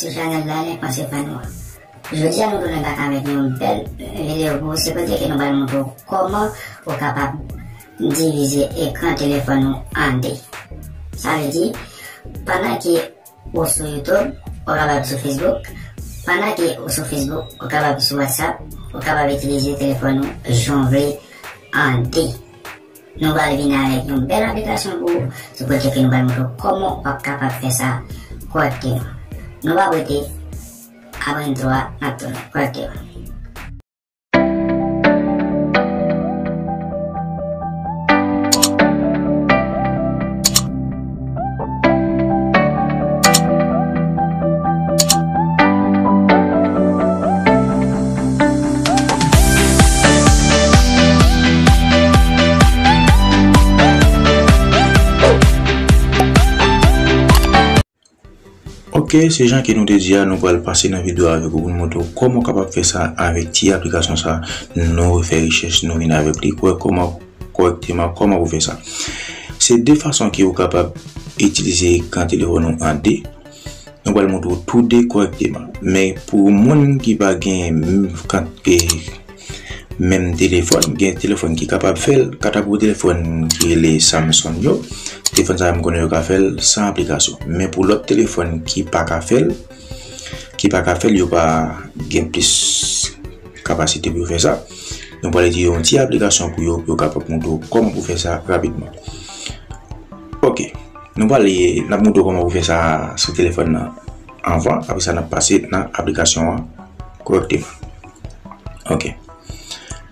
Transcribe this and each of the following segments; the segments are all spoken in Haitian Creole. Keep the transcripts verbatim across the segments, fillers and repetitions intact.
Sou chanèl la, Lè Panse Fè Nou an. Jodi a, nou tounen bak avèk yon bèl videyo pou ou. Se kote ke nou pral montre w kòman ou kapab divize ekran telefòn ou an de. Sa vle di, pandan ke ou sou YouTube, ou kapab sou Facebook. Pandan ke ou sou Facebook, ou kapab sou WhatsApp, ou kapab itilize telefòn ou jan w vle an de. Nou pral vin avèk yon bèl aplikasyon pou ou, sou kote ke nou pral montre w kòman w ap kapab fè sa kòrèkteman. Nou p ap rete, apre entwo a, n ap tounen kòrèkteman. Ok, se jan ke nou te di a, nou pral pase nan videyo a avèk ou pou nou montre w kòman w kapab fè sa avèk ti aplikasyon sa. Nou fè rechèch, nou vin avèk li, kòrèkteman, kòrèkteman, kòman pou fè sa. Se de fason ke ou kapab itilize ekran telefòn ou an de. Nou pral montre w tou de kòrèkteman. Men pou moun ki pa gen, m, kan, e, menm telefòn, gen telefòn ki kapab fè l, katagori telefòn ki rele Samsung yo, telefòn sa yo m konnen yo ka fè l san aplikasyon. Men pou lòt telefòn ki pa ka fè l, ki pa ka fè l, yo pa gen plis kapasite pou yo fè sa, nou pral itilize yon ti aplikasyon pou yo, pou yo kapab montre w kòman pou fè sa rapidman. Ok. Nou pral, n ap montre w kòman pou fè sa sou telefòn nan anvan, apre sa n ap pase nan aplikasyon an kòrèkteman. Ok.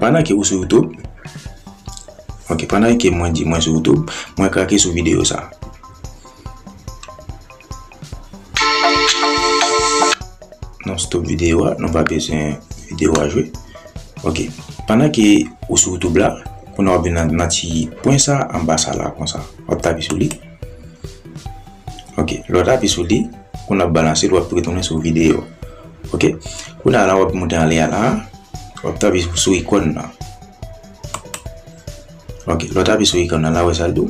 Pandan ke ou sou YouTube, ok, pandan ke mwen di mwen sou YouTube, mwen krake sou videyo sa. Non, stop videyo a, nou pa bezwen videyo a jwe. Ok. Pandan ke ou sou YouTube la, kounye a w ap vin nan, nan ti pwen sa, anba sa la, konsa. W ap tape sou li. Ok, lè w tape sou li, kounye a w ap balanse l, w ap retounen sou videyo. Ok, kounye a la, w ap monte anlè a la, w ap tape sou ikòn nan. Ok, lè w tape sou ikòn nan la, w wè sa l di w.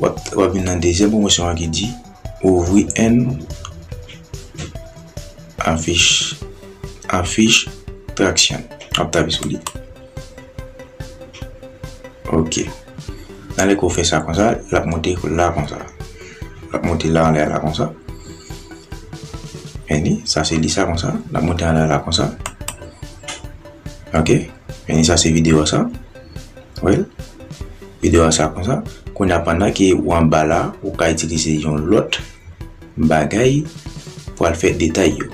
W ap, w ap vin nan dezyèm pwomosyon an ki di, ouvrir une affiche, affiche traction. W ap tape sou li. Ok. Nan lè ke w fè sa konsa, l ap monte la konsa. L ap monte la anlè a la konsa. Men li, sa se li sa konsa. L ap monte anlè a la konsa. Ok. Men li, sa se videyo a sa. Wè l. Videyo a sa konsa. Kounye a pandan ke ou anba la, ou ka itilize yon lòt bagay pou al fè detay yo.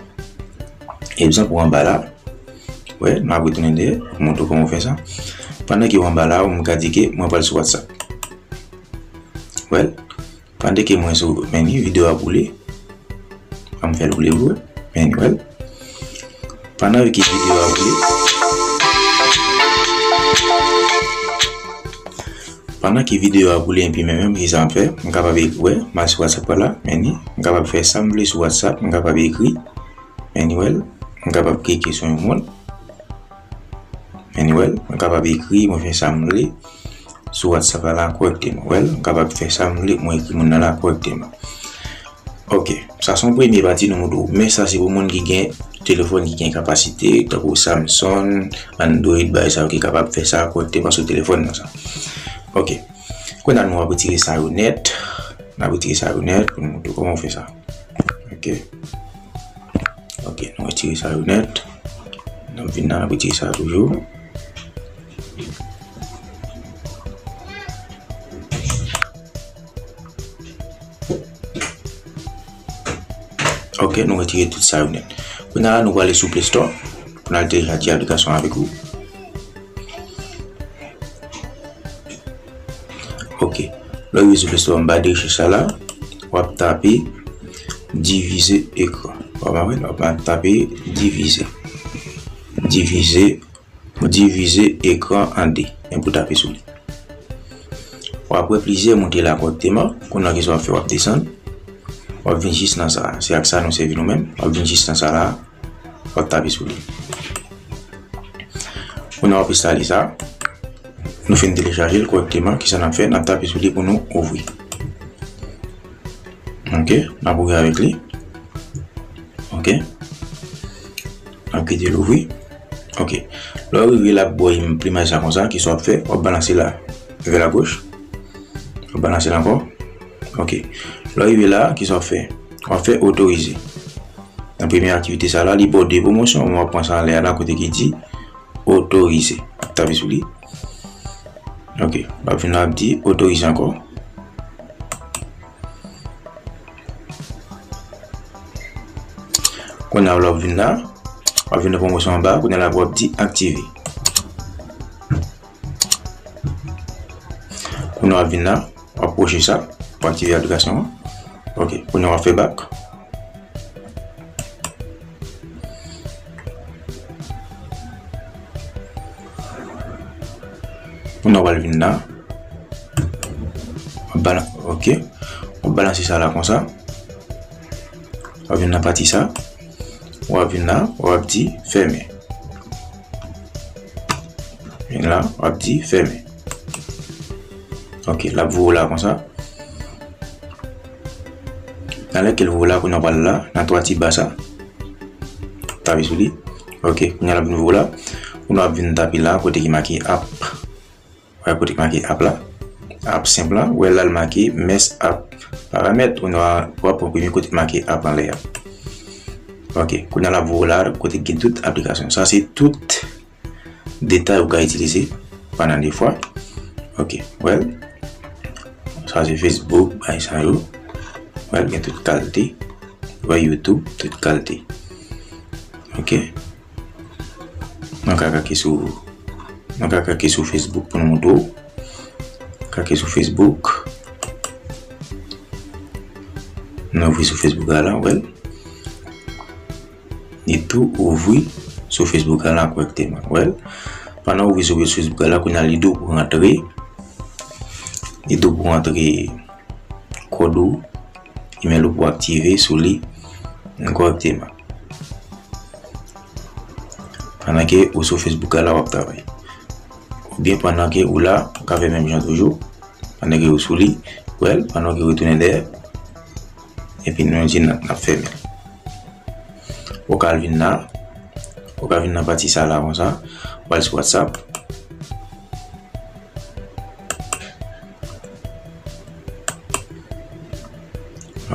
Egzanp, ou anba la, wè, nou ap retounen dèyè, montre w kòman w fè sa. Pandan ke w anba la, ou menm ka di ke mwen pral sou WhatsApp. Wè, pandan ke mwen sou, men ni videyo a boule. An m fè l boule vre, men ni wè. Pandan ke videyo a boule, Pandan ke videyo a boule, epi men menm, ki sa m ap fè? M kapab ekri, wè, m al sou WhatsApp la, men ni, m kapab fè sa m vle sou WhatsApp, m kapab ekri, men ni wè l, m kapab klike sou yon moun, men ni wè l, m kapab ekri, mwen fè sa m vle sou WhatsApp la, la kòrèkteman, wè l, m kapab fè sa m vle, mwen ekri moun nan la kòrèkteman. Ok, sa se yon premye pati nou montre w. Men sa se pou moun ki gen telefòn ki gen kapasite, tankou Samsung, Android, bagay sa yo ki kapab fè sa kòrèkteman sou telefòn nan sa. Ok. Kounye a nou ap retire sa yo nèt. N ap retire sa yo nèt pou nou montre w kòman w fè sa. Ok. Ok, nou retire sa yo nèt. N ap vin la, n ap retire sa yo toujou. Ok, nou retire tout sa yo nèt. Kounye a la, nou prale sou Play Store pou n al telechaje aplikasyon avèk ou. Ok. Lè w rive sou Play Store, anba de rechèch sa la, w ap tape divize ekran. W ap wè, w ap tape divize. Divize Divize ekran an de. Epi w tape sou li. W ap wè plizyè moute la kòrèkteman. Kounye a, kisa w ap fè? W ap desann. W ap vin jis nan sa. Se ak sa nou sèvi nou menm. W ap vin jis nan sa la. W ap tape sou li. Kounye a, w ap enstale sa. Nou fin telechaje l kòrèkteman. Kisa n ap fè? N ap tape sou li pou nou ouvri. Ok, n ap ouvri avèk li. Ok. N ap kite l ouvri. Ok. Lè w rive la, ap ba w plimaj sa konsa, kisa w ap fè? W ap balanse la vè la goch. W ap balanse la ankò. Ok. Lè w rive la, kisa w ap fè? W ap fè otorize. Nan premye aktivite sa la, li ba w de pwomosyon, men w ap pran sa anlè a la kote ki di otorize. Tape sou li. Ok. W ap vin la, w ap di otorize ankò. Kounye a, w ap vin la, w ap vin nan pwomosyon anba, kounye a la, w ap di aktive. Kounye a, w ap vin la, w ap kwoche sa, pou aktive aplikasyon an. Ok, kounye a, w ap fè bak. Kounye a, w al vin la. W ap bala-, ok. W ap balanse sa la konsa. W ap vin nan pati sa. W ap vin la, w ap di fèmen. Vin la, w ap di fèmen. Ok, l ap voye w la konsa. Nan lè ke l voye w la, kounye a w pral la, nan twa ti ba sa. Tape sou li. Ok, kounye a l ap vin voye w la. Kounye a w ap vin tape la, kote ki make app. Wè kote ki make app la. App senp la. Wè la l make mess app paramèt. Kounye a w ap pran premye kote ki make app anlè a. Ok, kounye a l ap voye w la, kote ki gen tout aplikasyon. Sa se tout detay ou ka itilize pandan de fwa. Ok, wè l. Sa se Facebook, bay sa yo. Wè l gen tout kalite. Wè YouTube, tout kalite. Ok. Nou ka klike sou, nou ka klike sou Facebook pou nou montre w. Klike sou Facebook. Nou ouvri sou Facebook la, la, wè l. Li tou ouvri sou Facebook la kòrèkteman. Wè l. Pandan w ouvri sou Facebook la, kounye a li di w pou rantre. Li di w pou rantre kòd ou, imèl ou pou aktive sou li kòrèkteman. Pandan ke ou sou Facebook la, w ap travay. Oubyen pandan ke ou la, ou ka fè menm jan toujou. Pandan ke ou sou li, wè l, pandan ke ou retounen dèyè. Epi nou di n ap, n ap fèmen l. Ou ka al vin la. Ou ka vin nan pati sa la konsa. Ou al sou WhatsApp.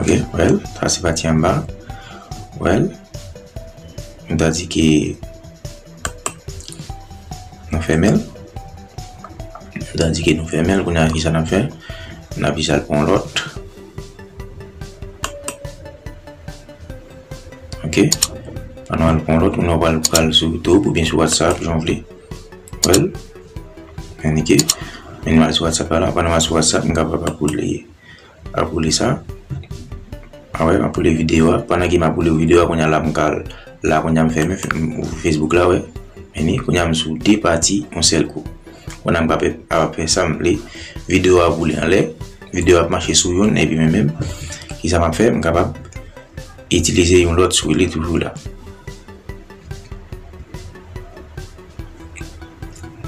Ok, wè l, sa se pati anba. Wè l, nou ta di ke nou fèmen l. Nou ta di ke nou fèmen l, kounye a kisa n ap fè? N ap jis al pran yon lòt. Ok, pandan w al pran yon lòt, kounye a w pral, pral sou YouTube oubyen sou WhatsApp, jan w vle. Wè l, men ok. Men nou al sou WhatsApp la, pandan m al sou WhatsApp, m kapab ap woule. Ap woule sa. A wè, m ap woule videyo a. Pandan ke m ap woule videyo a, kounye a la m ka al la, kounye a m fèmen, m ouvri Facebook la, wè. Men ni, kounye a m sou de pati yon sèl kou. Kounye a m ka fè, ap fè sa m vle. Videyo a ap woule anlè. Videyo a ap mache sou youn, epi mwen menm, kisa m ap fè? M kapab itilize yon lòt sou li toujou la.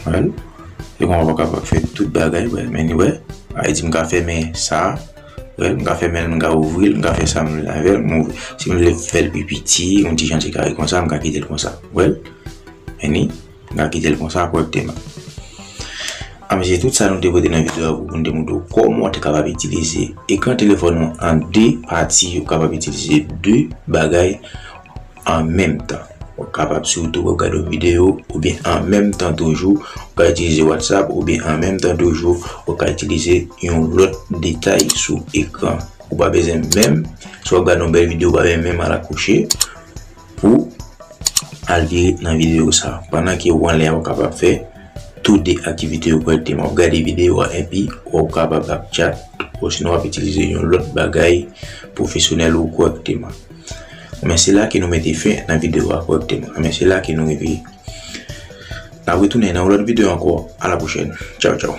Wè l. Se konsa w kapab fè tout bagay, wè. Men ni, wè. A, li di m ka fèmen sa. Wè l, m ka fèmen l, m ka ouvri l, m ka fè sa m vle avè l, m ouvri. Si m vle fè l pi piti, yon ti jan ti kare konsa, m ka kite l konsa. Wè l. Men ni, m ka kite l konsa kòrèkteman. A, men se tout sa nou te pote nan videyo a pou nou te montre w kòman w te kapab itilize ekran telefòn ou an de pati, ou kapab itilize de bagay an menm tan. Ou kapab sitou w ap gade yon videyo, oubyen an menm tan toujou, ou ka itilize WhatsApp, oubyen an menm tan toujou, ou ka itilize yon lòt detay sou ekran. Ou pa bezwen menm, si w ap gade yon bèl videyo, ou pa bezwen menm al akouche pou al vire nan videyo sa. Pandan ke w anlè a, ou kapab fè tou de aktivite yo kòrèkteman. W ap gade videyo a epi w ap kapab ap chat, osinon w ap itilize yon lòt bagay pwofesyonèl ou kòrèkteman. Men se la ke nou mete fen nan videyo a kòrèkteman. Men se la ke nou rive. N ap retounen nan yon lòt videyo ankò. A la pwochèn. Tchaw, tchaw.